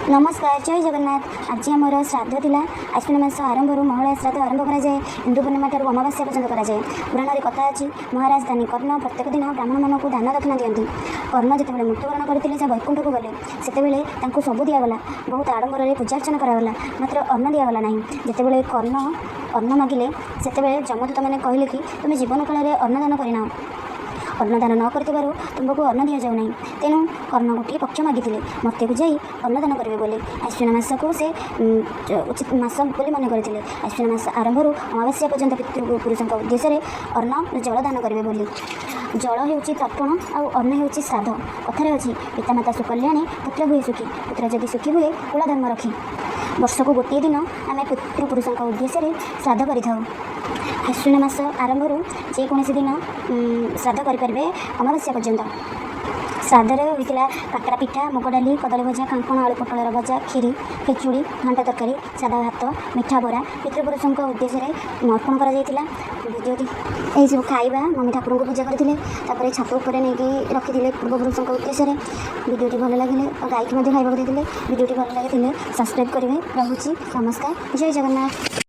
ନମସ୍କାର, ଜୟ ଜଗନ୍ନାଥ। ଆଜି ଆମର ଶ୍ରାଦ୍ଧ ଥିଲା। ଆଶ୍ୱିନ ମାସ ଆରମ୍ଭରୁ ମହାଳୟା ଶ୍ରାଦ୍ଧ ଆରମ୍ଭ କରାଯାଏ। ଇନ୍ଦୁ ପୂର୍ଣ୍ଣିମା ଠାରୁ ଅମାବାସ୍ୟା ପର୍ଯ୍ୟନ୍ତ କରାଯାଏ। ପୁରାଣରେ କଥା ଅଛି, ମହାରାଜ ଦାନୀ କର୍ଣ୍ଣ ପ୍ରତ୍ୟେକ ଦିନ ବ୍ରାହ୍ମଣମାନଙ୍କୁ ଦାନ ଦକ୍ଷିଣା ଦିଅନ୍ତି। କର୍ଣ୍ଣ ଯେତେବେଳେ ମୃତ୍ୟୁବରଣ କରିଥିଲେ, ସେ ବୈକୁଣ୍ଠକୁ ଗଲେ। ସେତେବେଳେ ତାଙ୍କୁ ସବୁ ଦିଆଗଲା, ବହୁତ ଆଡ଼ମ୍ବରରେ ପୂଜାର୍ଚ୍ଚନା କରାଗଲା, ମାତ୍ର ଅନ୍ନ ଦିଆଗଲା ନାହିଁ। ଯେତେବେଳେ କର୍ଣ୍ଣ ଅନ୍ନ ମାଗିଲେ, ସେତେବେଳେ ଯମଦୂତମାନେ କହିଲେ କି ତୁମେ ଜୀବନ କାଳରେ ଅନ୍ନଦାନ କରିନାହ। ଅନ୍ନଦାନ ନ କରିଥିବାରୁ ତୁମକୁ ଅନ୍ନ ଦିଆଯାଉ ନାହିଁ। ତେଣୁ କର୍ଣ୍ଣ ଗୋଟିଏ ପକ୍ଷ ମାଗିଥିଲେ, ମର୍ତ୍ତ୍ୟକୁ ଯାଇ ଅନ୍ନଦାନ କରିବେ ବୋଲି। ଆଶ୍ୱିନ ମାସକୁ ସେ ଉଚିତ ମାସ ବୋଲି ମନେ କରିଥିଲେ। ଆଶ୍ୱିନ ମାସ ଆରମ୍ଭରୁ ଅମାବାସ୍ୟା ପର୍ଯ୍ୟନ୍ତ ପିତୃପୁରୁଷଙ୍କ ଉଦ୍ଦେଶ୍ୟରେ ଅନ୍ନ, ଜଳ ଦାନ କରିବେ ବୋଲି। ଜଳ ହେଉଛି ତର୍ପଣ ଆଉ ଅନ୍ନ ହେଉଛି ଶ୍ରାଦ୍ଧ। କଥାରେ ଅଛି, ପିତାମାତା ସୁକଲ୍ୟାଣେ ପୁତ୍ର ହୁଏ ସୁଖୀ, ପୁତ୍ର ଯଦି ସୁଖୀ ହୁଏ କୁଳ ଧର୍ମ ରଖି। ବର୍ଷକୁ ଗୋଟିଏ ଦିନ ଆମେ ପିତୃପୁରୁଷଙ୍କ ଉଦ୍ଦେଶ୍ୟରେ ଶ୍ରାଦ୍ଧ କରିଥାଉ। ଆଶ୍ୱିନ ମାସ ଆରମ୍ଭରୁ ଯେକୌଣସି ଦିନ ଶ୍ରାଦ୍ଧ କରିପାରିବେ ଅମାବାସ୍ୟା ପର୍ଯ୍ୟନ୍ତ। ଶ୍ରାଦ୍ଧରେ ହୋଇଥିଲା କାକରା ପିଠା, ମୁଗ ଡାଲି, କଦଳୀ ଭଜା, କାଙ୍କଣ ଆଳୁ ପୋଟଳର ଭଜା, କ୍ଷୀରି, ଖେଚୁଡ଼ି, ଘାଣ୍ଟ ତରକାରୀ, ସାଦା ଭାତ, ମିଠା ବରା ପିତୃପୁରୁଷଙ୍କ ଉଦ୍ଦେଶ୍ୟରେ ଅର୍ପଣ କରାଯାଇଥିଲା। ଭିଡ଼ିଓଟି ଏହିସବୁ ଖାଇବା ମମି ଠାକୁରଙ୍କୁ ପୂଜା କରିଥିଲେ। ତାପରେ ଛାତ ଉପରେ ନେଇକି ରଖିଥିଲେ ପୂର୍ବପୁରୁଷଙ୍କ ଉଦ୍ଦେଶ୍ୟରେ। ଭିଡ଼ିଓଟି ଭଲ ଲାଗିଲେ ଆଉ ଗାଈକି ମଧ୍ୟ ଖାଇବାକୁ ଦେଇଥିଲେ। ଭିଡ଼ିଓଟି ଭଲ ଲାଗିଥିଲେ ସବସ୍କ୍ରାଇବ୍ କରିବେ। ରହୁଛି, ନମସ୍କାର, ଜୟ ଜଗନ୍ନାଥ।